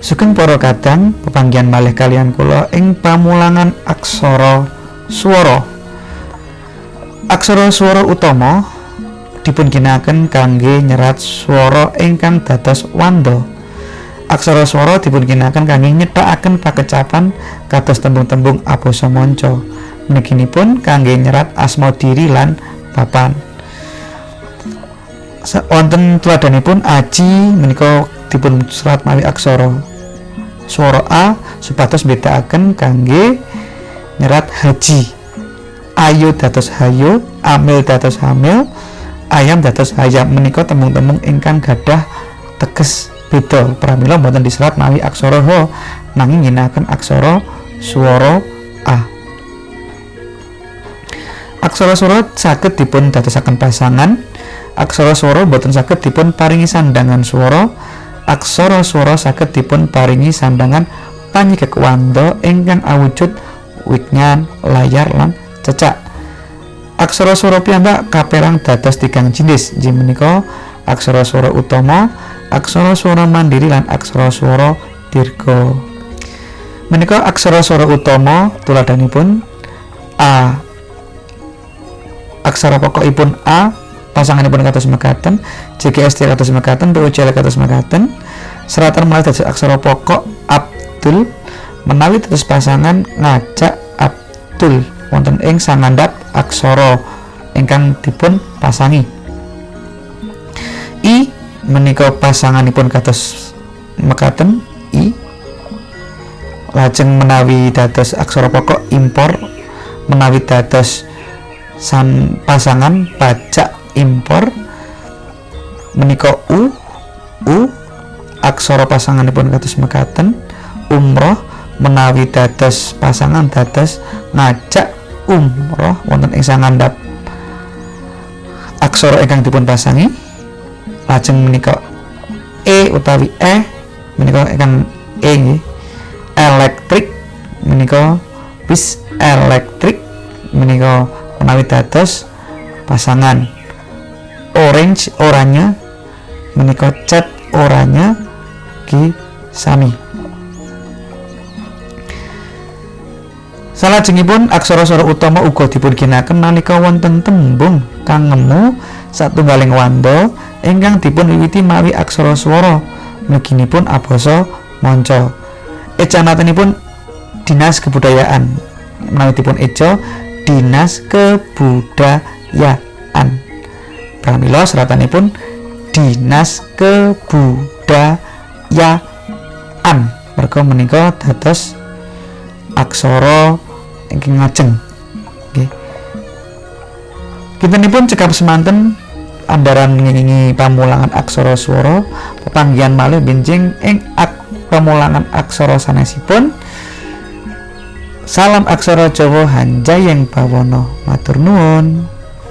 Sugeng para kadang pepanggihan malih kaliyan kula ing pamulangan aksara swara. Aksara swara utama dipun ginakaken kangge nyerat swara ingkang dados wanda. Aksara swara dipun ginakaken kangge nyethakaken pakecapan kados tembung-tembung abasa manca. Mliginipun kangge nyerat asma diri lan papan. Wonten tuladhanipun aji menika dipun serat mawi aksara swara A supados mbedakaken kangge nyerat haji. Ayo dados hayo, amil dados hamil, ayam dados hayam. Menika tembung-tembung ingkang gadah teges beda. Pramila mboten diserat mawi aksara H nanging ngginakaken aksara swara A. Aksara swara saged dipun dadosaken pasangan. Aksara swara boten saged dipun paringi sandhangan swara. Aksara swara saged dipun paringi sandhangan panyikek wanda ingkang awujud wignyan, layar lan cecak. Aksara swara piyambak kaperang dados tigang jinis, inggih menika aksara swara utama, aksara swara mandiri lan aksara swara dirga. Menika aksara swara utama tuladhanipun A. Aksara pokokipun A, pasanganipun kados mekaten, JGST kados mekaten, PUCL kados mekaten. Seratan menawi dados aksara pokok Abdul, menawi dados pasangan ngajak Abdul wonten ing sangandhap aksara ingkang dipun pasangi. I menika pasanganipun kados mekaten I. Lajeng menawi dados aksara pokok impor, menawi dados san pasangan pajak impor. Menika U, U aksara pasanganipun kados mekaten umroh, menawi dados pasangan dados ngajak umroh wonten ing sangandhap aksara ingkang dipun pasangi. Lajeng menika E utawi E menika ingkang E nggih, elektrik menika wis elektrik menika menawi dados pasangan. Orange oranye menika cat oranye ki sami. Salajengipun aksara swara utama uga dipun ginakaken nalika wonten tembung kang ngemu satunggaling wanda ingkang dipun wiwiti mawi aksara swara, mliginipun abasa manca. Ejanatanipun Dinas Kebudayaan, menawi dipun eja Dinas Kebudayaan. Pramila seratanipun Dinas Kebudayaan. Merga menika dados aksara ingkang ngajeng. Nggih. Kintenipun cekap semanten andaran ngengingi pamulangan aksara swara, pepanggihan malih benjing ing pamulangan aksara sanesipun. Salam aksara Jawa hanjayeng bawana. Matur nuwun.